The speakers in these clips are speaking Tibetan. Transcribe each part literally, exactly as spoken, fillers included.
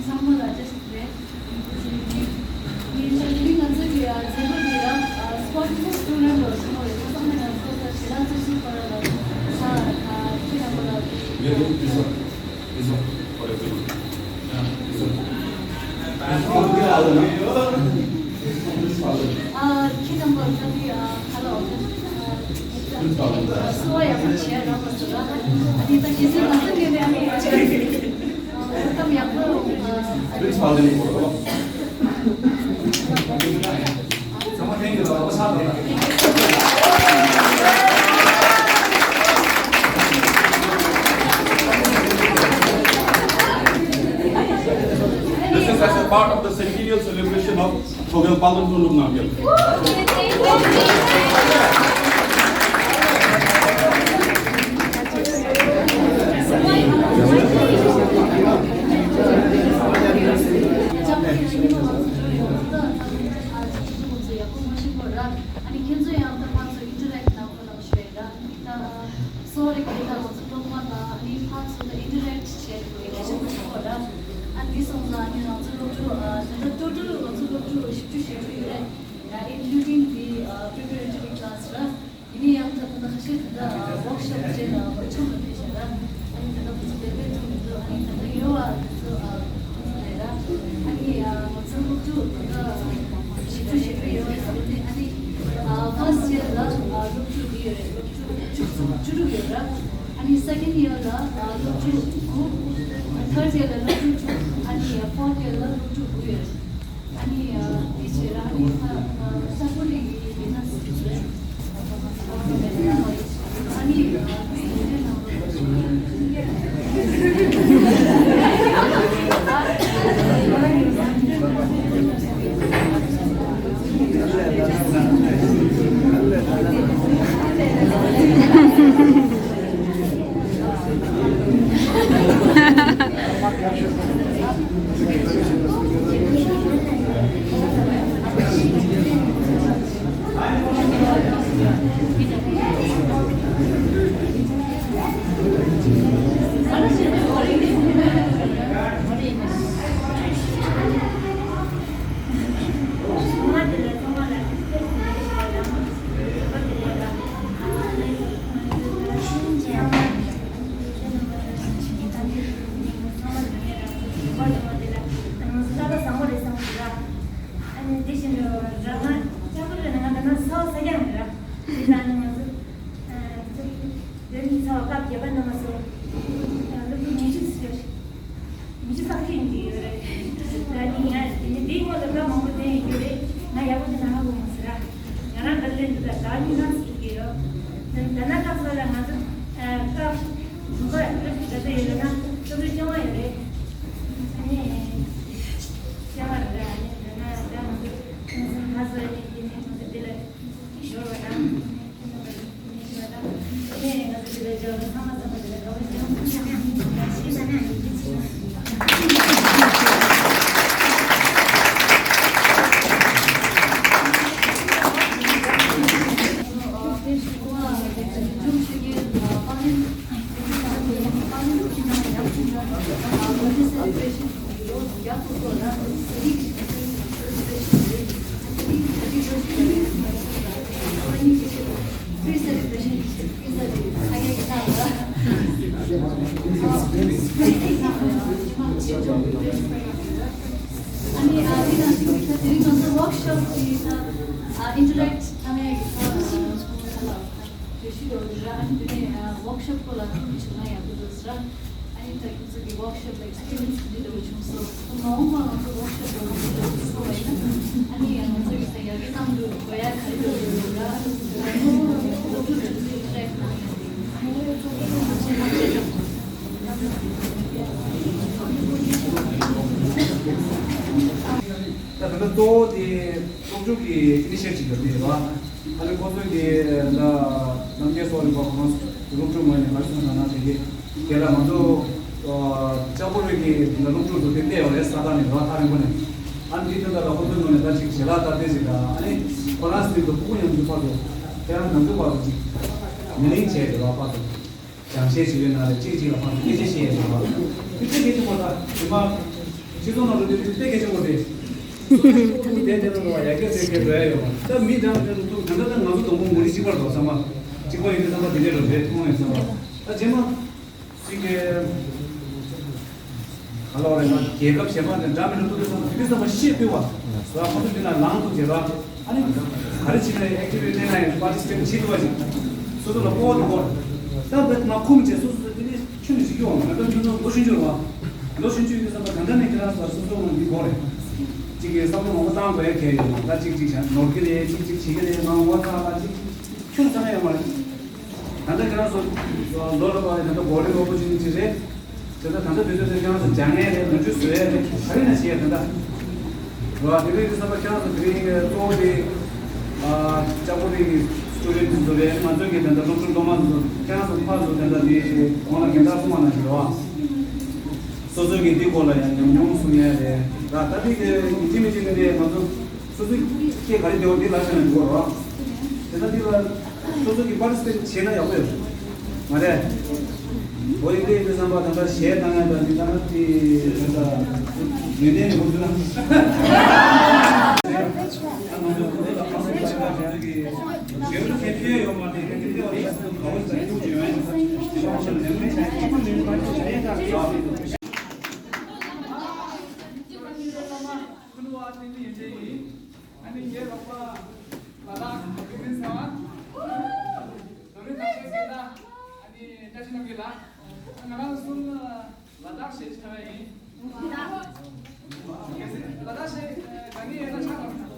ཚང་མ་ལ་བཀྲ་ཤིས་བདེ་ལེགས། ངའི་ཆ་དེ་རིང་ང་ཚོ་གི་ཨ་མཛད་སྒོ་འདི་ལ་ཨ་སྐོར་ཊི་ཧྥུ་སི་ཊུ་ཌེན་ཊི་ཚོ་ཚང་མ་ལ་ཚང་མ་ལ་ཚོགས་ས་ཞེ་ལ་ཚོ་ཞུ་བར་ལ་ས་ཨ་ཁྱེད་རང་པོ་ལ། ཡོད་ཡོད། དེ་ཚོ་དེ་ཚོ་ཨོ་རེད། དེ་ཚོ་ཨ་དེ་ཚོ་ཨ་ཁྱེད་རང་པོ་ལ་ཡོད། ཨ་ཁྱེད་རང་པོ་ལ་ད་དེ་ཨ་ཁ་ལ་འོ་ད་ཨ་གསོ་བ་ཡག་པོ་བྱས་རག་པ་ཚོ་ལ་ཨ་ནི་ད་གཞི་རྩའི་ང་ཚོ་གི་ནས་ཨ་ནི་ཨ་ཅག་གི་ཨ་གཏམ་ཡག་པོ་ཨ་ཨ་ནི། This is as a part of the centennial celebration of Chogyal Palden Thondup Namgyal. ཨ་ནི་ཁྱེད་ཚོ་ཡང་ད་ཕར་ཚུར་ཨིན་ཊར་རེག་གནང་དགོས་ལབ་ཞུ་ཡ་ཡིན་ད། གསོ་བ་རིག་པའི་ཐད་ང་ཚོ་སློབ་མ་དང་ཨ་ནི་ཕར་ཚུར་ལ་ཨིན་ཊར་རེག་བྱེད་དགོས་ཡ་ཞིག་མ་ཞིག་གོ་ར། ཨ་འདི་སོང་ཙང་ཨ་ནི་ང་ཚོ་སློབ་ཕྲུག་ཨ་ད་ལྟ་ཊོ་ཊལ་ང་ཚོ་སློབ་ཕྲུག་བཞི་བཅུ་ཞེ་དྲུག་ཡོད་རེད། ཡ་ཨིན་ཀླུ་ཌིང་དི་ཨ་པི་རི་པེ་རེ་ཊོ་རི་ཀི་ལ་སི་ར། ཡིན་ན་ཡང་ད་ད་ལྟ་ཁ་ཤས་ད་ལྟ་ཨ་ཝོག་ཤོབ་བྱས་ལ་ཝོག་ཤོབ་ལ་ཕེབས་ཤག་ར། ཨ་ནི་ད་ལྟ་ཁོ་ཚོ་བེད་སྤྱོད་ཐུབ་མི་འདུག་ཨ་ནི་ད་ལྟ་ཡོད་པ་དེ་ཚོ་ཨ་ཁོ་ཚོ་རེད་ར། ཨ་ནི་ཨ་ང་ཚོ་སློབ་ཕྲུག་ད་ལྟ་བཞི་བཅུ་ཞེ་དྲུག་ཡོད་རེད། ཨ་ནི་ཨ་ཕར་སི་ཡར་ལ་ཨ་སློབ་ཕྲུག་འདི་ཡོད་རེད། སློབ་ཕྲུག་བཅུ་གསུམ་བཅུ་དྲུག་ཡོད་ར། ཨ་ནི་སེ་ཀེན་ཌི་ཡར་ལ་ཨ་སློབ་ཕྲུག་དགུ། ཐར་ཌ་ཡར་ལ་སློབ་ཕྲུག་དྲུག་ཨ་ནི་ཕོར་ཐི་ཡར་ལ་སློབ་ཕྲུག་དགུ་ཡོད་རེད། ཨ་ནི་ཨ་འདི་བྱས་ར་ཨ་ནི་ཨ་ཨ་ས་ཁུ་རི་གི་མི་སྣ་ཚོ་རེད། ཨ་ནི་ཨ་ཨ་ནི་དེ་བཞིན་དུ་རང་ང་ལྕགས་པོ་རེད་ང་ད་ནང་ས་བ་ས་རྒྱང་རེད། དེ་ལྟར་ནི་ང་ཚོ་དེ་རིང་ཚ་བ་སྐབས་བརྒྱད་པ་ནང་སོ་སློབ་ཕྲུག་ཉི་ཤུ་ཙམ་ཡོད། ཉི་ཤུ་རྩ་གཅིག་འདི་ཡོད་རེད། ད་ནི་ང་དེ་ནི་དེའི་སྔོན་ལ་སྐབས་མང་པོ་བསྟན་ཡོད་རྒྱུ་རེད། ང་ཡག་པོ་དེ་ནང་ང་གོ་མ་སོང་ར། ང་རང་འདིར་སླེབས་འདི་ལ་ཟླ་བ་གཉིས་ཙམ་ཟིན་གྱི་ཡོད། ད་ད་ནང་སྐབས་སོགས་ལ་ང་ཚོ་སྐབས་དྲུག་པ་སློབ་ཕྲུག་ག་ཚོད་ཡོད་ལབ་ན་སློབ་ཕྲུག་བཅོ་ལྔ་ཡོད་རེད། ཨ་ནི་བཅོ་ལྔ་རེད་ར། ཨ་ནི་ད་ནང་ད་ང་ཚོ་ཁོང་ཚོ་ཁ་སོ་ནས་དེ་ནས་ཁོང་ཚོ་འདི་ལ་ཞོར་བ་དང་། ཨ་ནི་ཨ་དེ་དང་གཅིག་ཏུ་དེ་རིང་ང་ཚོ་ཝོག་ཤོབ་ཀྱི་ཨ་ཨིན་ཊར་ཨེག་ཊི་གནང་ཡག་གི་ཐོག་ཨ་ལ་བརྗོད་གཞི་ཡོད་རེད་ར། ཨ་ནི་དེ་ནས་ཨ་ཝོག་ཤོབ་སྐོར་ལ་ཐུགས་ཁུར་ཆེ་ན་ཡག་པོ་འདུག་ཟེར་ར། ཨ་ནི་ད་ཁྱོད་ཚོ་གི་ཝོག་ཤོབ་ལ་ཨེག་སི་པི་རི་ཡན་སི་འདི་འདྲ་བོ་བྱུང་སོང་། མ་འོངས་པ་ང་ཚོ་ཝོག་ཤོབ་འདྲ་བོ་འདི་འདྲ་བོ་ཚོགས་པ་ཡིན་ན་ཨ་ནི་ཡང་ང་ཚོ་གི་ད་ཡར་རྒྱས་གཏང་རྒྱུ་དགོས་ཡ་ག་རེ་འདྲ་བོ་ཡོད་ར། ཨ་ནི་སློབ་ཕྲུག་ཚོ་ཚོ་ཊེག་གནང་ཡ་དེ་ཚོ་ཆེ་ན་ཆེ་ན། ད་ད་ལྟ་གཙོ་བོ་དེ་སློབ་ཕྲུག་གི་ཨི་ནི་ཤི་ཡེ་ཊིབ་ཅིག་ཡོད་དེ་རེད་བ། ཨ་ནི་ཁོ་ཚོས་དེ་ད་རྣམ་རྒྱལ་སོགས་རིག་པ་ཁོ་རང་སློབ་ཕྲུག་ངོས་ནས་ག་རེ་གསུངས་སོང་ན་དེ་གི་དེ་ལ་ང་ཚོ་ལྕགས་པོ་རི་གི་སློབ་ཕྲུག་ཚོ་དེ་བལྟས་ཡོད་རེད། ས་ཐག་ནས་ར་ཐག་རིང་པོ་ནས། ཨ་ནི་དེ་དོན་དག་ལ་ཁོ་ཚོའི་ངོས་ནས་ད་ཅིག་ཞལ་ལག་སྟབས་བདེ་ཞིག་དང་ཨ་ནི་ཁོ་རང་ཚོའི་ཕྲུ་གུ་མཉམ་དུ་ཕར་ཚུར་ཁྱེད་རང་ང་ཚོའི་བར་དུ་ཅིག་མི་ལིང་བྱས་ཡོད་རེད་བ། ཕར་ཚུར་སྦྱང་བཤད་བྱེད་པའི་ནང་ལ་གཅིག་གཅིག་ལ་ཕར་ཚུར་སྐད་ཆ་བཤད་ཡོད་རེད་བ། དེ་ཚོ་གལ་ཆེན་པོ་ད་དེ་མ། སྤྱི་ཚོགས་ནང་དུ་དེ་དེ་གལ་ཆེན་པོ་རེད། སོ་སོའི་ཐུགས་དེ་དེ་ནང་ལ་ཡར་རྒྱས་དེ་གལ་འགྲོ་ཡ་ཡོད་མ་རེད། ད་མི་འདྲ་མི་འདྲ་དུ་ཐུག་ད་ལྟ་ད་ང་ཚོ་དང་པོ་མུ་རི་གཅིག་པར་འགྲོ་བསམ་པ། གཅིག་པ་ཡིན་དུས་བསམ་པ་དེ་འདྲས་རོ་རེད་མཐོང་ཡོད་བསམ་པ། ད་རྗེས་མ་གཅིག་གི་ག་ལ་བ་རེད་ན་རྒྱལ་ཁབ་གཞན་པ་དེ་འདྲ་མི་འདྲ་ཐུག་དུས་བསམ་པ་དེ་དུས་བསམ་པ་ཤེས་ཕུལ་བ་ར། ཁོ་ཚོ་འདི་ན་ལངས་ཐུབ་བྱེད་ར། ཨ་ནི་ག་རེ་བྱེད་ན་ཨེག་ཊི་བི་ཊི་ལེན་ན་ཡང་པར་ཊི་སི་པེ་ཊི་བྱེད་ཐུབ་པ་ཞིག་སོ་སོ་ལ་སྤོབས་པ་དང་སྐོར། ད་བེད་མ་ཁུམ་བྱས་སོ་སོ་དེ་ནི་ཆུ་ནི་ཞིག་ཡོང་ང་ད་ཆུ་ཚོད་ལོ་ཆུང་ཆུང་རེད་བ། ལོ་ཆུང་ཆུང་ཡིན་དུས་བསམ་པ་ད་ལྟ་ནས་ཁྱེད་རང་ཚོ་སོ་སོ་ངོ་འདི་དགོས་རེད། གཅིག་གིས་བསམ་བློ་ངོ་མ་བཏང་དགོས་ཡ་གལ་ཡོད་མ་ད་གཅིག་གཅིག་བྱ་ནོར་གི་རེད། གཅིག་གཅིག་བྱེད་ཀྱི་རེད། ང་ངོ་བ་ཚ་ལ་གཅིག་ཁྱོད་ཚ་ན་ཡོད་མ་རེད། ད་ལྟ་ཁྱེད་རང་ཚོ་ལོ་ལ་བ་ད་ལྟ་གོ་རིམ་ལོ་པོ་ཆུང་ཆུང་ཅིག་རེད། དེ་ལྟར་ད་ལྟ་དུས་ཚོད་དེ་ཁྱེད་རང་ཚོ་སྦྱང་ཡས་རེད། ནོར་འཁྲུལ་བཟོ་ཡས་རེད། ག་རེ་ན་བྱེད་ཡས་ད་ལྟ། རེད་བ། དེ་རིང་དེ་བསམ་པ་ཁྱེད་རང་ཚོ་དེ་རིང་གཙོ་བོ་དེ་ཨ་ལྕགས་པོ་རི་གི་སི་ཊུ་ཌེན་ཊི་ཚོ་རེད། ང་ཚོ་གི་ད་ལྟ་སློབ་ཕྲུག་སློབ་མ་ཚོ་ཁྱེད་རང་ཚོ་ཕར་ཚུར་ད་ལྟ་དེ་གོང་ལ་རྒན་བདག་གསུང་བ་ནང་བཞིན་རེད་བ། སོ་སོ་གི་དེ་སྐོར་ལ་ཡང་ཉམས་མྱོང་གསུང་ཡས་རེད་ར། ད་དེ་གི་ཡིན་གཅིག་མིན་གཅིག་ནི་དེ་ང་ཚོ་སོ་སོའི་སྐད་ག་རེ་བདེ་བ་དེ་ལ་བྱས་ནས་འགྲོ་དགོས་རེད་བ། དེ་ལྟ་དེ་ལ་སོ་སོ་གི་པར་ཊི་སི་པེ་ཊི་བྱས་ན་ཡག་པོ་ཡོད་མ་རེད། འོ་ཡིན་དེ་ཡིན་དུས་བསམ་པ་ད་ལྟ་གཞས་བཏང་ཡ་དང་འདི་ལྟ་ན་དེ་ད་ལྟ་ཡོན་ཏན་ནི་འོ་ཚོད་ན། ཨ་ནི་ངའི་རོགས་པ་ལ་དྭགས་ཀྱི་ཕྲན་ཚེ་ཟེར་བ། རྡོ་རིང་ཐང་ཆེན་གྱི་ལ་ཨ་ནི་བཀྲ་ཤིས་རྣམ་རྒྱལ་ལགས། ང་རང་གསུམ་ལ་དྭགས་གཞས་ཅིག་བཏང་ཡ་ཡིན། ལ་དྭགས་གཞས་ག་ནས་ཡིན་ན་ཆགས་པ།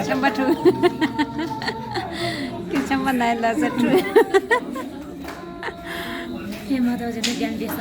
ཆམ་པ་ཁྲུ། ཁྱེད་ཆམ་པ་ནའི་ལ་ས་ཁྲུ། ཁྱེད་མ་ཐོག་ཅེ་ནི་རྒྱན་འདི་ས།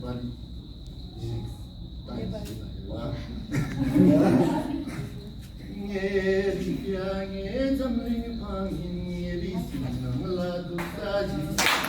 ངའི་རིགས་ཡ་ངའི་འཛམ་གླིང་ཕ་ངན། ངའི་རིགས་ནང་ལ་སྡུག་ས་ཞིག་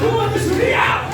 ཁོ་བ་དེ་ཞུ་གི་ཡ།